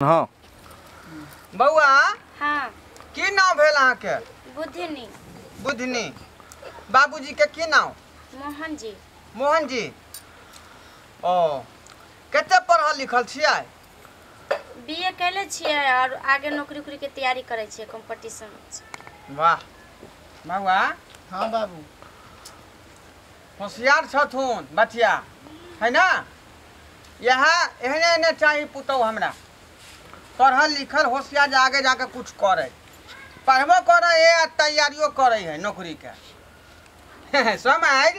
हाँ बौआ। हाँ। की नाम भेल अहाँके? बुधनी। बुधनी। बाबूजी के की नाम? मोहन जी। मोहन जी। ओ कते पढ़ल लिखल छियै? बीए कैले छियै और आगे नौकरी उकरी के तैयारी करै छियै, कंपटीशन। वाह बौआ। हाँ बाबू। होशियार छथुन बचिया, है ना? यहाँ एहने एहने चाही पुतहु हमरा, पढ़ल लिखल होशियार, जे आगे जाके कुछ करे, पढ़बो करे है आ तैयारियो करे है नौकरी के। समझ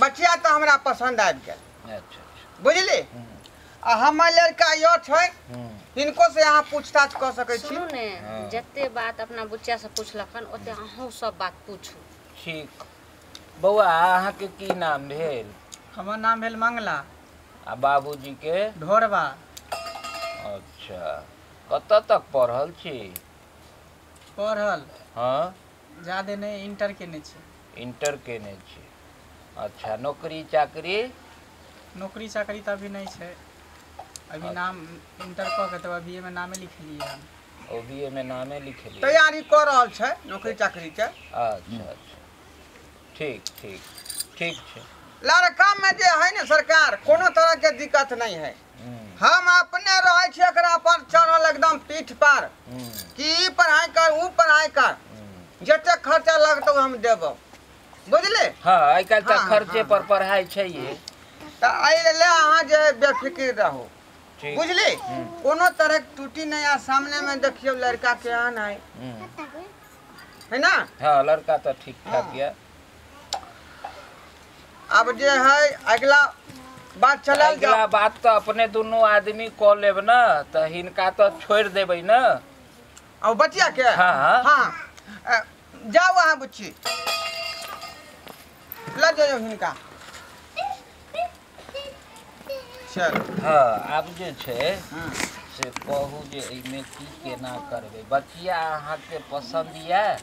बचिया तो हमरा पसंद आबि गेल। अच्छा। बुझली? आ हमर लड़का यो छै, हिनको से अहाँ पूछताछ कऽ सकै छी। सुनू ने, जते बात अपना बुच्चा से पूछलखन ओते अहूँ सब बात पूछू। ठीक। बौआ अहाँके की नाम भेल? हमर नाम भेल मंगला। आ बाबूजी के? ढोरबा। अच्छा, कतऽ तक पढ़ल छी? पढ़ल हाँ ज्यादे नहीं, इंटर केने छी। इंटर केने छी। अच्छा, नौकरी चाकरी? नौकरी चाकरी तऽ अभी नहीं छै, अभी नाम इंटर कऽ के तब अभी में नामे लिखेलियै हन। ओ बी ए में नामे लिखेलियै, तैयारी कऽ रहल छै नौकरी चाकरी के। अच्छा अच्छा, ठीक ठीक ठीक छै। लड़का में जे है ने सरकार, कोनो तरह के दिक्कत नहीं है। हम अपने रहे छी एकरा पर चढ़ल एकदम पीठ पर कि ई पढ़ाई कर ऊ पढ़ाई कर, जते खर्चा लगतौ हम देबौ, बुझले? हाँ, आइ काल्हि तऽ हाँ, खर्चे हाँ, पर पढ़ाई छै। तऽ एहि लेल अहाँ जे बेफिक्र रहू, ठीक। बुझली? कोनो तरह के टूटी नहीं। आ सामने में देखियौ लड़का केहन है, है ना? हाँ, लड़का तऽ ठीक ठाक यऽ। अब जे है अगला बात चलल अगला जाओ। बात तऽ अपने दुनू आदमी कऽ लेब ने, तऽ हिनका तऽ छोड़ि देबै ने। और बचिया के? हाँ। हाँ, जाओ अहाँ बुच्ची, लऽ जाइयौ हिनका। चल। हाँ, आब जे छै से कहू जे एहिमे की केना करबै। बचिया अहाँके पसन्द यऽ?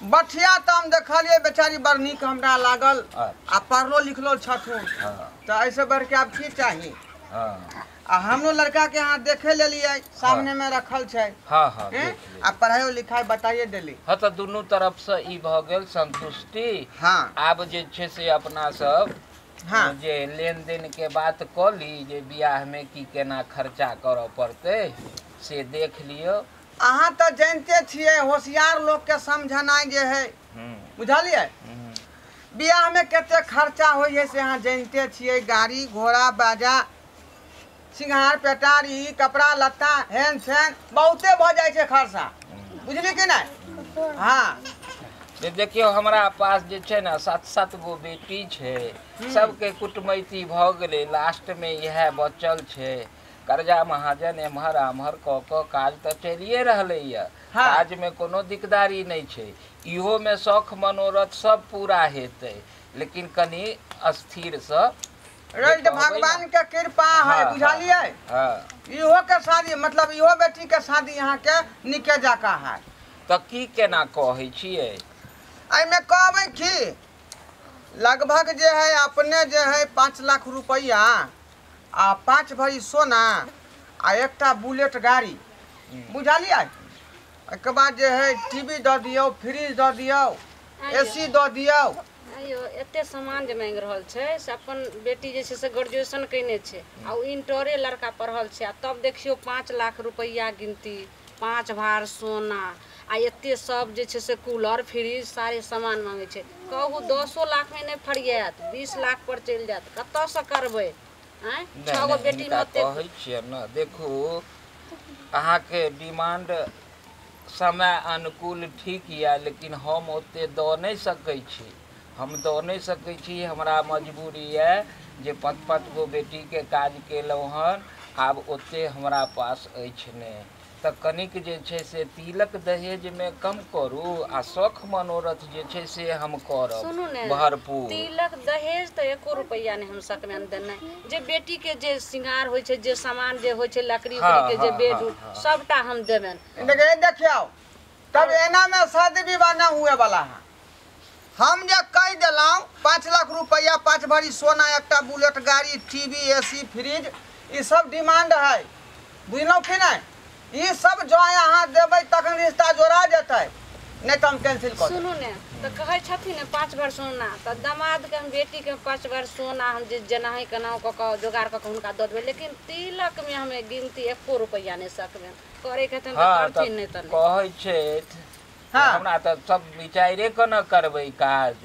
बचिया तऽ हम देखलियै बेचारी बड़ नीक हमरा लागल। अच्छा। आ पढ़लो लिखलो छथुन। हाँ। तऽ एहिसँ बढ़िके आब की चाही? हाँ। आ हमरो लड़का के अहाँ देखे लेलियै, सामने में रखल छै। हाँ हाँ, हैं? देख लेलियै। आ पढ़ाइयो लिखाइ बताइए देली। हाँ, तऽ दुनू तरफसँ ई भऽ गेल संतुष्टि। हाँ। आब जे छै से अपना सब हाँ जे लेन देन के बात कऽ ली, जे बियाह में की केना खर्चा करऽ पड़तै से देख लियौ। अहाँ तऽ जानिते छियै होशियार लोक के समझनाइ जे है, बुझलियै? बियाह में कते खर्चा होइ है से अहाँ जानिते छियै। गाड़ी घोड़ा बाजा सिंगार पेटार ई कपड़ा लत्ता हेन छेन बहुते भऽ जाइ छै खर्चा, बुझली कि नहि? हाँ। जे देखियौ हमरा पास जे छै ने 7-7 गो बेटी छै, सबके कुटमैती भऽ गेलै, लास्ट में इएह बचल छै। कर्जा महाजन एम्हर आम्हर कऽ कऽ काज तऽ चलिए रहलैए। हाँ। काजमे कोनो दिकदारी नहि छै, इहोमे शौख मनोरथ सब पूरा हेतै, लेकिन कनि स्थिरसँ रहे तऽ भगवान के कृपा है, हाँ, बुझलियै? हाँ। इहो के शादी मतलब इहो बेटी के शादी यहाँ के निके जाका है। तऽ की केना कहै छियै? एहिमे कहबै की लगभग जे है अपने जे है 5 लाख रुपैआ आ 5 भरी सोना आ एकटा बुलेट गाड़ी, बुझलियै? एहिके बाद जे है टीवी दऽ दियौ, फ्रिज दऽ दियौ, एसी दऽ दियौ। आइयो एते सामान जे मांगि रहल छै से अपन बेटी जे छै से ग्रेजुएशन केने छै आ ओ इंटरे लड़का पढ़ल छै, आ तब देखियौ 5 लाख रुपैआ गिनती, 5 भार सोना आ एते सब जे छै से कूलर फ्रिज सारे सामान मांगै छै। कहू 10 लाख में नहि फरियात, 20 लाख पर चलि जायत, कतऽसँ करबै? आँय, 6 गो बेटी में ओते कहै छियै ने। देखू अहाँके डिमांड समय अनुकूल ठीक यऽ, लेकिन हम ओते दऽ नहि सकै छी, हम दऽ नहि सकै छी। हमरा मजबूरी यऽ जे 5-5 गो बेटीके काज केलहुँ हन, आब ओते हमरा पास अछि नहि, तऽ कनिक जे छै से तिलक दहेजमे कम करू आ शौख मनोरथ जे छै से हम करब। सुनू ने, भरपूर। तिलक दहेज तऽ एको रुपैआ नहि हम सकबनि देनाइ। जे बेटी के जे श्रृंगार होइ छै, जे सामान जे होइ छै, लकड़ी उकड़ी के जे बेड उड सबटा हम देबनि। देखियौ तब एना में शादी विवाह न हुए वाला है। हम जे कहि देलहुँ 5 लाख रुपैआ, 5 भरी सोना, एकटा बुलेट गाड़ी, टीवी, एसी, फ्रिज, ई सब डिमांड है, बुझलहुँ कि नहि? ई सब जो अहाँ देबै तखन रिश्ता जोड़ा जेतै, नहीं तो हम कैंसिल कर। सुनू ने तो कहै छथिन ने 5 भर सोना, तो दामाद के हम बेटी के 5 भर सोना हम जे जेनाही केनाहु कऽ कऽ जोगाड़ कऽ कऽ हुनका दऽ देबै, लेकिन तिलक में हमें गिनती 1 रुपैआ नहीं सकबै। करे के हेतनि तऽ करथिन, नहीं तऽ कहै छथि। हमरा तऽ सब विचारे कऽ न करबै काज,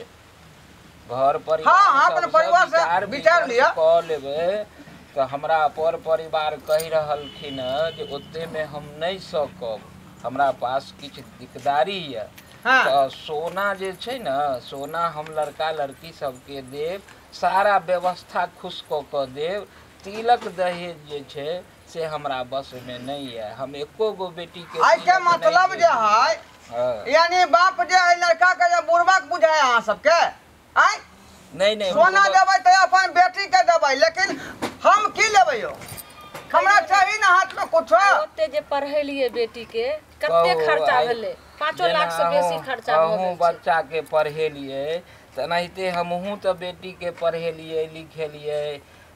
घर परिवार अपन परिवार से विचार लिअ कऽ लेबै। तऽ हमरा पर परिवार कहि रहलखिन जे ओते में हम नहीं सकब, हमरा पास किछु दिकदारी यऽ। तऽ सोना जे छै ने, सोना हम लड़का लड़की सबके देब, सारा व्यवस्था खुश कऽ कऽ देब। तिलक दहेज जे छै से हमरा बस में नहीं है, हम एको गो बेटी के आइ के मतलब जे है यानी बाप जे है लड़का के जे बुढ़बक बुझाय अहाँ सबके आइ नहीं नहीं सोना देबै तऽ अपन बेटी के देबै, लेकिन हम की लेबै यौ? हमरा चाही ना हाथ में कुछ। ओते जे पढ़ेलिए बेटी के कते खर्चा भेलै, 5 लाख से बेसी खर्चा भऽ गेल। बच्चा के पढ़ेलिए तेनाहिते हमहूँ तऽ बेटी के पढ़ेलिए लिखेलिए,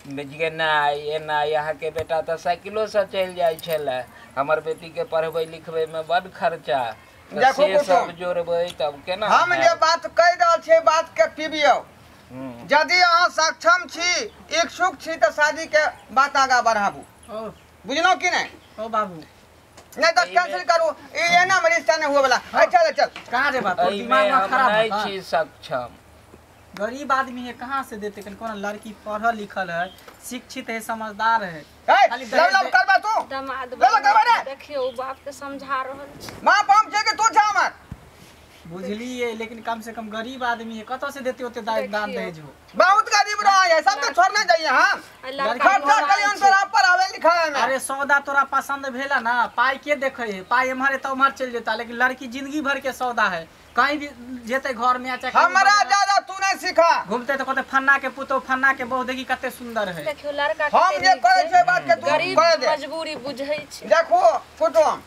गेनाइ एनाइ। अहाँके बेटा तऽ साइकिलोसँ चलि जाइ छलै, हमर बेटीके पढ़बै लिखबैमे बड्ड खर्चा, से सब जोड़बै तब केना। हम जे बात कहि रहल छियै बात के पीबियौ, यदि अहाँ सक्षम छी इच्छुक छी तऽ शादी के बात आगाँ बढ़ाबू, बुझलहुँ कि नहि? ओ बाबू नहीं तो कैंसिल करू, ई एना में रिश्ता नहीं हुए वाला। चल चल कहाँ जेबा, तोर दिमाग में खराब नहीं छी सक्षम, गरीब आदमी है कहाँ से देते? कोनो लड़की पढ़ल लिखल है, शिक्षित है, समझदार है। खाली लव लव करबा तू दामाद लव करबा रे। देखियो बाप के समझा रहल छी, बाप हम छै कि तू छा हमर, बुझलिए? लेकिन कम से कम गरीब आदमी है, कतौ से देते ओते दान दहेज हो? बहुत गरीब रहा है, सबके छोड़ने जाइए हम। खर्चा करियन तोरा पर आवे लिखावे में। अरे सौदा तोरा पसंद भेला ना, पाई के देखे है, पाई एम्हर तो उम्हर चल जेता, लेकिन लड़की जिंदगी भर के सौदा है, कहीं भी जेते घर में चाहे हमरा ज्यादा तू नहीं सिखा। घूमते तो कहते फन्ना के पुतो फन्ना के बहू देखी कते सुंदर है। देखियो लड़का हम जे कहै छै बात के तू गरीब मजबूरी बुझै छै। देखो कुटुम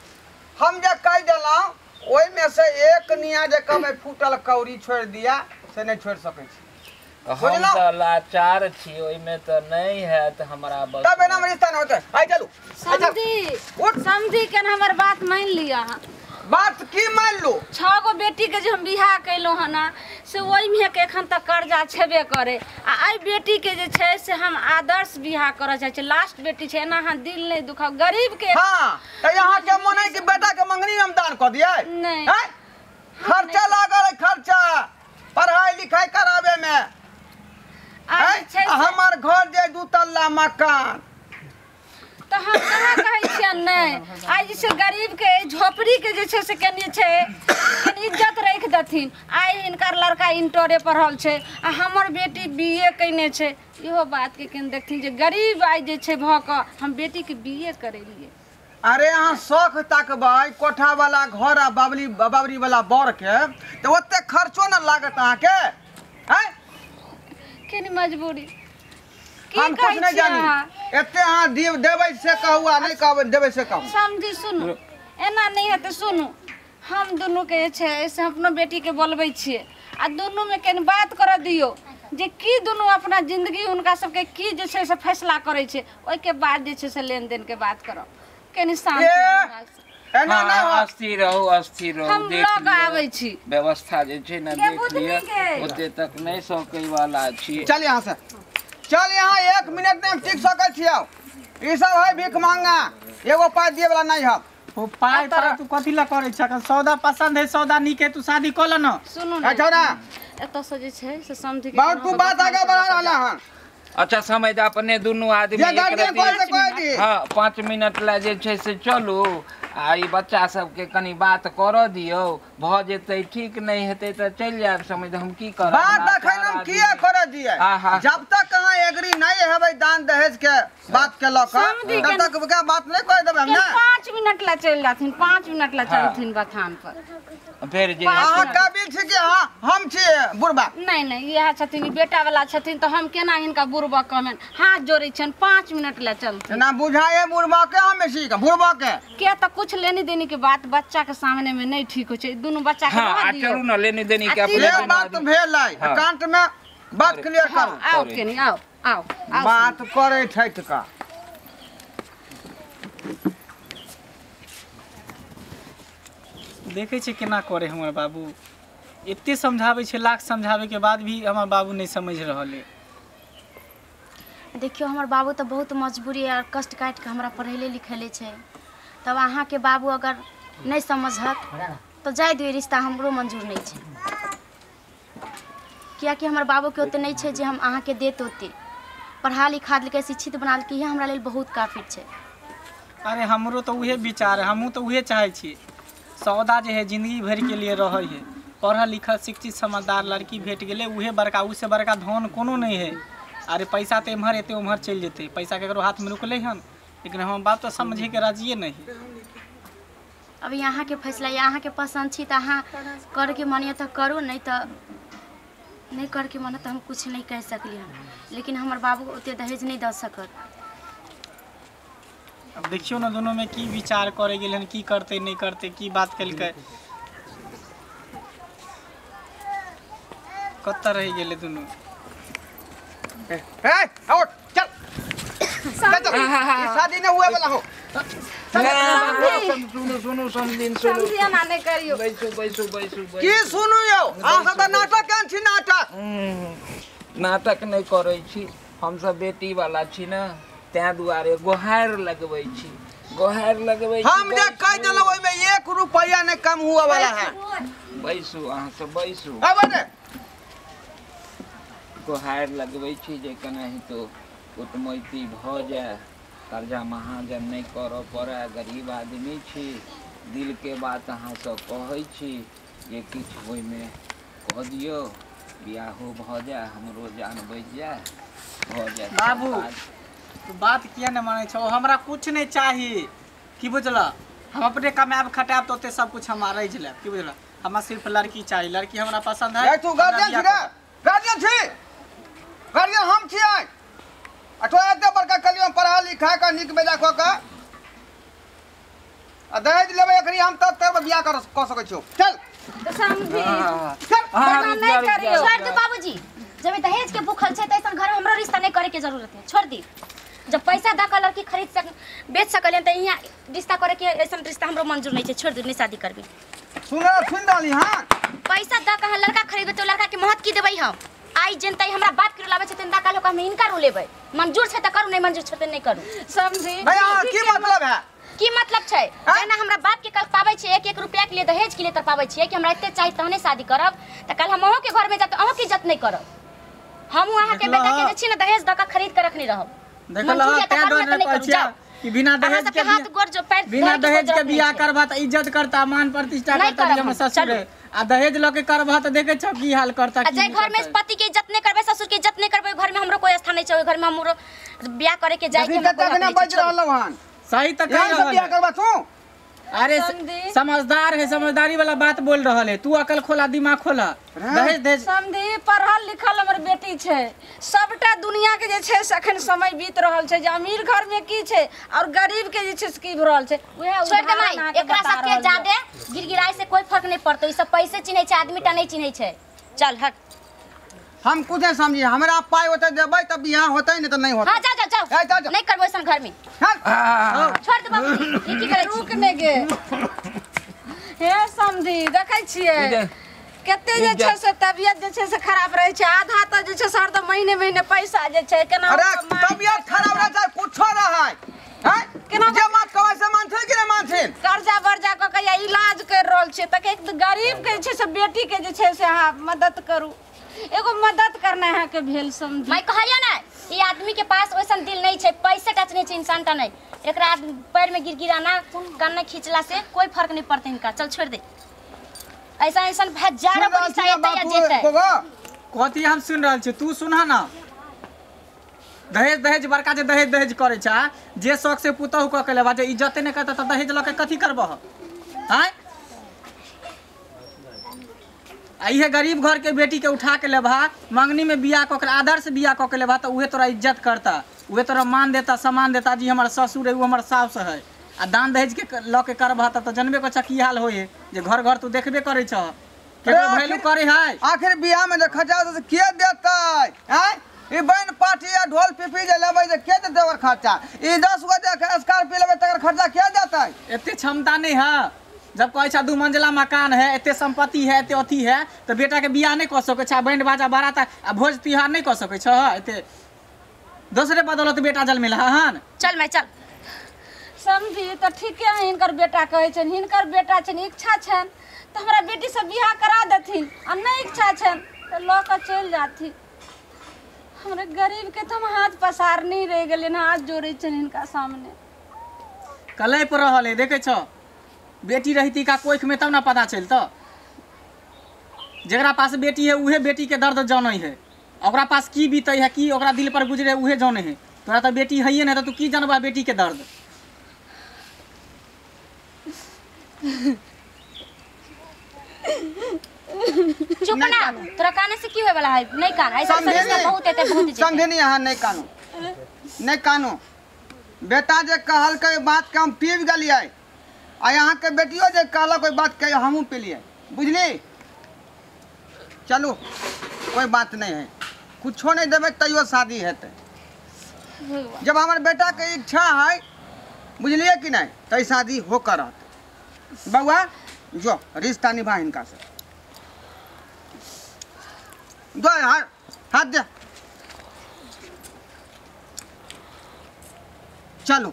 हम जे कहि देलौं ओहि में से एक निया जे कमे फूटल कौड़ी छोड़ दिया से नहीं छोड़ सकै छी। हम तऽ लाचार छी, ओहिमे तऽ नहीं हैत हमरा बस, तब एना रिश्ता न होतै। आइ चलू समझी, समझी के हमर बात मान लिअ। बात की मान लू? 6 गो बेटी के जे हम बियाह कैलहुँ हन से ओहिमे के एखन तक कर्जा छेबे करे, आ एहि बेटी के जे छै से हम आदर्श बियाह करऽ चाहै छी, लास्ट बेटी छै, एना अहाँ दिल नहीं दुखाउ गरीब के। हाँ तऽ यहाँ के मन है कि बेटा के मंगनी हम दान कऽ दियै? नहीं, खर्चा लागल है, खर्चा पढ़ाई लिखाई करावे में। हमार घर जे 2 तल्ला मकान, तऽ हम कहाँ कहै छियै नहि। आइ जे छै गरीब के झोपड़ी के जे छै से कनि छै कनि इज्जत राखि देथिन। आइ हिनकर लड़का इंटरे पढ़ल छै आ हमर बेटी BA कयने छै, इहो बात के कनि देखथिन जे गरीब आइ जे छै भऽ कऽ हम बेटी के BA करेलियै। अरे अहाँ शौख तकबै कोठा वाला घर आ बाबरी बाबरी वाला बर के, तऽ ओते खर्चो न लागत अहाँके। आँय कनि मजबूरी हम कुछ नहीं जानी, एते अहाँ देबै से कहू आ नहीं कहबै देबै से कहू। समझी सुनू, एना नहीं हेतै। सुनू हम दुनू के जे छै से अपनो बेटी के बोलबै छियै आ दुनू में कनि बात करऽ दियौ जे की दुनू अपना जिंदगी हुनका सबके की जे छै से फैसला करै छै, ओहिके बाद जे छै से लेन देन के बात करब। कनि शांति एना नहि हो, अस्थिर रहू, अस्थिर रहू, हम देख लऽ आबै छी व्यवस्था जे छै ने देख लिअ, ओते तक नहीं सकै वाला छी। चल यहाँ से चल, यहाँ 1 मिनट नहीं टिक सकै छियौ। ई सब है भीख मांगा, एगो पाइ दिए वाला नहीं है। ओ पाइ पर तू कथी ला करै छ? सौदा पसंद है, सौदा नीक है, तू शादी कऽ ल न। सुनू ने अच्छा ना, एतऽ से जे छै से समझी के बहुत तू बात आगे बढ़ा रहला हन। अच्छा समय दे अपने दुनू आदमी हाँ 5 मिनट ला जे छै से चलू आ ई बच्चा सबके कनि बात करऽ दियौ, भऽ जेतै ठीक, नहीं हेतै तऽ चलि जायब। समय हम की करब? बात अखन हम किया करऽ दियै? जब तक अहाँ एग्री नहीं हेबै दान दहेज के बात के लऽ कऽ तब तक के बात नहीं कहि देबै हम ने। 5 मिनट ला चलि जाथिन, 5 मिनट ला चलथिन बथान पर। फेर जे अहाँ काबिल छी कि हाँ हम छी बुढ़बा? नहीं नहीं, इएह छथिन बेटा वाला छथिन तऽ हम केना हिनका बुढ़बा कहबनि? हाथ जोड़ै छियनि, 5 मिनट ला चलथिन। ना बुझाए बुढ़बा के, हम बेसी के बुढ़बा के किया तऽ कुछ लेनी देनी के बात बच्चा के सामने में नहीं ठीक हो छै, दुनू बच्चा के हां चलू ना लेनी देनी के अपने बात भेलै एकांत में बात क्लियर करू। आओ केनी आओ आओ बात करै छै का देखै छियै केना करे हमर बाबू। एते समझाबै छै, लाख समझाबै के बाद भी हमर बाबू नहीं समझ रहल है। देखियौ हमर बाबू तऽ बहुत मजबूरी और कष्ट काटि के हमरा पढ़ैले लिखैले छै। तब अहाँके बाबू अगर नहीं समझत तो जाय दियौ, रिश्ता हमरो मंजूर नहीं छै। कियाकि हमर बाबूके ओते नहीं छै जे हम अहाँके देत ओते। पढ़ा लिखा देलकै, शिक्षित बना देलकै, इएह हमरा लेल बहुत काफी छै। अरे हमरो तो उहे विचार है, हमहूँ तो उहे चाहै छी। सौदा जे है जिंदगी भर के लिए रहै है। पढ़ल लिखल शिक्षित समझदार लड़की भेट गेलै उहे बड़का, उससे बड़का धन कोनो नहीं है। अरे पैसा तो एम्हर एते उम्हर चलि जेतै, पैसा केकरो हाथमे रुकलै हन। लेकिन हम बाप तो समझे के राजिए नहीं। अभी अहाँके फैसला यऽ, अहाँके पसन्द छी तऽ अहाँ करके मन यऽ तऽ करू, नहीं तऽ नहीं करके मन तऽ हम कुछ नहीं कहि सकली हन। लेकिन हमर बाबू ओते दहेज नहीं दऽ सकत। अब देखियौ ने दोनों में की विचार करे गेल हन, की करते नहीं करते, की बात केलकै, कतऽ रहि गेलै दुनू। ए आओ चल चल, ई शादी नहीं हुए वाला हो। सुनू सुनू समझिन सुनू, समझी एना नहि करियौ। बैसू बैसू बैसू। की सुनू यौ, अहाँ सब तऽ नाटक केहन छी? नाटक नाटक नहि करै छी हमसब, बेटी वाला छी ने, तैं दुआरे गोहारि लगबै छी, गोहारि लगबै छी। हम जे कहि देलहुँ ओहिमे 1 रुपैआ नहि कम हुए वाला है। बैसू अहाँ सब बैसू। गोहारि लगबै छी जे केनाहितो कुटमैती भऽ जाय, कर्जा महाजन नहि करऽ पड़ै। गरीब आदमी छी, दिलके बात अहाँसँ कहै छी जे किछु ओहिमे कऽ दियौ, बियाहो भऽ जाय, हमरो जान बचि जाय, भऽ जाय। बाबू तू बात किया नहीं मानै छौ? हमरा कुछ नहीं चाही, की बुझल? हम अपने कमायब खटायब तो ओते सब कुछ हम अरैज लेब, की बुझल? हमरा सिर्फ लड़की चाही, लड़की हमरा पसंद है। तू गार्जियन छी रे? गार्जियन छी? गार्जियन हम छियै। आ तोरा एते बड़का कलियो पढ़ा लिखा कऽ नीक बेजा कऽ कऽ आ दहेज लेबै एखनी हम तब तब बियाह कर कऽ सकै छियौ। चल समझी चल, एना नहि करियौ। छोड़ दू बाबूजी, जब दहेज के भूखल छै तऽ ऐसन घर में हमरो रिश्ता नहीं करे के जरूरत है। छोड़ दी। जब पैसा दऽ कऽ लड़की खरीद सक बेच सकलियन तऽ यहाँ रिश्ता करे के ऐसन रिश्ता हमरो मंजूर नहीं छै। छोड़ दू, नहीं शादी करबी। सुन सुन रहली। हाँ पैसा दऽ कऽ अहाँ लड़का खरीदबै तऽ लड़का के महत्व की देबै हम? आइ जनतै हमरा बाप के रुलाबै छै तऽ काल्हि हम हिनका रुलेबै। मंजूर छै तऽ करू, नहीं मंजूर छै तऽ नहीं करू। समझी भैया की मतलब है? की मतलब छै? जेना हमरा बाप के कल पाबै छै 1-1 रुपया के लिए, दहेज के लिए तर पाबै छियै कि हमरा एते चाही तहने शादी करब, तऽ कल हम अहूँ के घर में जात अहूँ के इज्जत नहीं करब। हमहूँ अहाँ के बेटा के जे छी ने दहेज दऽ कऽ खरीद के रखने रहब। देखल तैं दुआरे कहै छियै कि बिना दहेज के हाथ गोड़ जो पैर बिना दहेज के बियाह करबा तऽ इज्जत करता, मान प्रतिष्ठा करता जे हमर ससुर है। आ दहेज लऽ के करबा तऽ देखै छौ की हाल करता। आ जाहि घर में पति के इज्जत नहीं करबै, ससुर के इज्जत नहीं करबै, घर में हमरो कोई स्थान नहीं छै। ओहि घर में हमरो बियाह करे के जाय के हमरा कोई हक नहीं छै। बाजि रहलौ हन। सही तऽ कहि यही से रहल बियाह है। करबा तू? अरे समझदार है, समझदारी वाला बात बोल रहल है। तू अकल खोला, दिमाग खोला। दहेज दहेज समझी पढ़ल लिखल हमर बेटी छै। सबटा दुनिया के जे छै से अखन समय बीत रहल छै जे अमीर घर में की छै और गरीब के जे छै से की भऽ रहल छै। उएह छोड़ दे उदाहरण माई, अहाँके एकरा बता सबके रहल यऽ। ज्यादे गिड़गिड़ाई से कोई फर्क नहीं पड़तो। ई सब पैसे चिन्है छै, आदमी टा नहीं चिन्है छै। चल हट। हम कुछ नहीं समझी, हमरा पाई ओते देबै तऽ बियाह होतै नहीं तऽ नहीं होतै। हाँ जाओ जाओ जाओ, ए, जाओ, जाओ। नहीं करबो ऐसन घर में। चल। छोड़ दे बाबूजी, ई की करै छी? रुक ने गे हे समझी, देखै छियै कते जे छै से तबियत जे छै से खराब रहै छै। आधा तऽ जे छै से हरदम महीने महीने पैसा जे छै केना अरे कमाइ। तबियत खराब रहै छै कुछो रहै हैं, केना जे बात कहै से मानथिन कि नहीं मानथिन? कर्जा वर्जा कऽ के या इलाज करि रहल छियै तऽ एक गरीब के जे छै से बेटी के जे छै से अहाँ मदद करू। एगो मदद करना अहाँके भेल समझी। मैं कहलियै ना ई आदमी के पास वैसन दिल नहीं छै, पैसे टच नहीं छै, इंसान टा नहीं। एकरा पैर में गिड़गिड़ाना कन्ना खींचला से कोई फर्क नहीं पड़ता इनका। चल छोड़ दे। ऐसा ऐसा हजारों सुन रहल पैसा छी ना एतै या बात जेतै। बौआ? कथी हम सुन रहल छी? तू सुनह ना। दहेज दहेज बड़का जे दहेज दहेज करै छै, जे शौक से पुतहु कऽ के लेबा, जे इज्जते नहि करता तऽ दहेज लऽ के कथी करबह? आँय आ इहे गरीब घर के बेटी के उठा के लेबहा, मंगनी में बियाह कऽ के, आदर्श बियाह कऽ के लेबहा तऽ उहे तोरा इज्जत करता, उहे तोरा मान देता, सम्मान देता जी हमर ससुर है, उ हमर सास है। आ दान दहेज के लऽ के करबह तब तऽ जनबे करै छह की हाल होइ है, जे घर घर तू देखबे करै छह, केकरो वैल्यू करे है। आखिर बियाह में जे खर्चा होतै से के देतै? हैं, ई बैन पार्टी या ढोल पिपी जे लेबै जे के देतै ओकर खर्चा? ई 10 गो जे स्कॉर्पियो लेबै तकर खर्चा के देतै? एते क्षमता नहीं है। जब कहै छ 2 मंजिला मकान है, एते संपत्ति है, एते अथी है, तो बेटा के बियाह नहीं कऽ सकै छ, बैंड बाजा बारात आ भोज तिहार नहीं कऽ सकै छ। एते दोसरे बदौलत बेटा जन्मेल हन। चल मैं चल समझी तो ठीके है। हिनकर बेटा कहै छनि, हिनकर बेटा छनि, इच्छा छनि तो हमरा बेटी से बियाह करा देथिन, आ नहीं इच्छा छनि तो लऽ कऽ चलि जाथिन। हमरा गरीब के तो हम हाथ पसार नहीं रह गेलियनि, हाथ जोड़ै छनि हिनका सामने। कलैप रहल है, देखै छ बेटी रहिती का कोख में तब ना पता चलता। जकरा पास बेटी है उहे बेटी के दर्द जानै है, ओकरा पास की बीतै है, की ओकरा दिल पर गुजरे उहे जानै है। तोरा तो बेटी है नहीं तो तू की जानबा बेटी के दर्द। चुप ना, तोरा काने से की होय वाला है? नहीं कान ऐसा रिश्ता बहुत एते बहुत जेतै। समझे नहीं, अहाँ नहीं कानू, नहीं कानू। बेटा जे कहलकै बात के हम पीब गेलियै, आ यहाँ के बेटियो जे कहलक ओहि बात के हमहूँ पीलियै, बुझली? चलू कोई बात नहीं है, कुछो नहीं देबै तैयो शादी हेतै। जब हमार बेटा के इच्छा है, बुझलिए कि नहीं, तो शादी होकर रहतै। बउआ जो रिश्ता निभा हिनका से, दो हाथ दे। चलू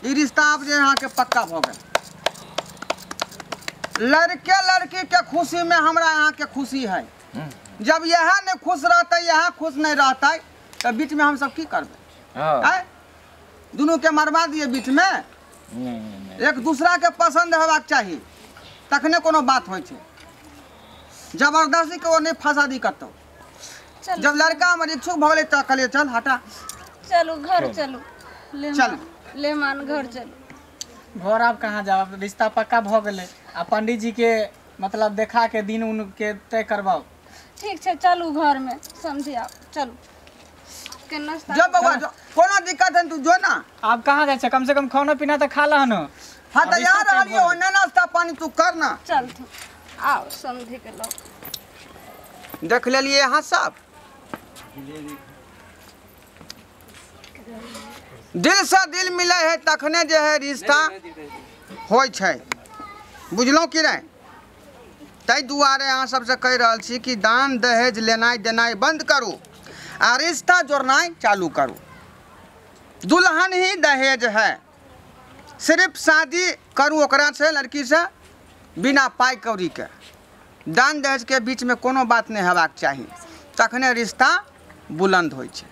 ई रिश्ता आब जे अहाँके पक्का भऽ गेल। लड़के लड़की के खुशी में हमरा यहाँ के खुशी है। जब यह नहीं खुश रहते, यहाँ खुश नहीं रहते, तो बीच में हम सब की करबै? दोनों के मरवा दिए बीच में? एक दूसरा के पसंद हेबाक चाही तखने कोनो बात होइ छै। जबरदस्ती के ओ नहीं फंसा दी कतौ। जब लड़का हमर इच्छुक भऽ गेलै तऽ कहलियै चल हटा, चलू घर चलू, चल ले मान घर चलू। घर आब कहाँ जाब, रिश्ता पक्का भऽ गेलै। आ पंडित जी के मतलब देखा के दिन उन के तय करवाओ। ठीक छै, चलू घर में समझी आप, चलू के नाश्ता। जब बउआ जो कोनो दिक्कत है तू जो ना। आप कहाँ जाइ छै? कम से कम खाना पीना तऽ खा लह न। हाँ तो यार रहलियो ओने नाश्ता पानी तू कर ना। चल तू आओ समझी के लो। देख लेलिए यहाँ सब दिल से दिल मिले है तखने जे है रिश्ता होइ छै, बुझलहुँ कि नहीं? ताहि दुआरे अहाँ सबसे कहि रहल छी कि दान दहेज लेनाइ देनाइ बंद करू आ रिश्ता जोड़नाइ चालू करू। दुल्हन ही दहेज है, सिर्फ शादी करू ओकरा से लड़की से बिना पाइ कौड़ी के। दान दहेज के बीच में कोनो बात नहीं हेबाक चाही, तखने रिश्ता बुलंद होइ छै।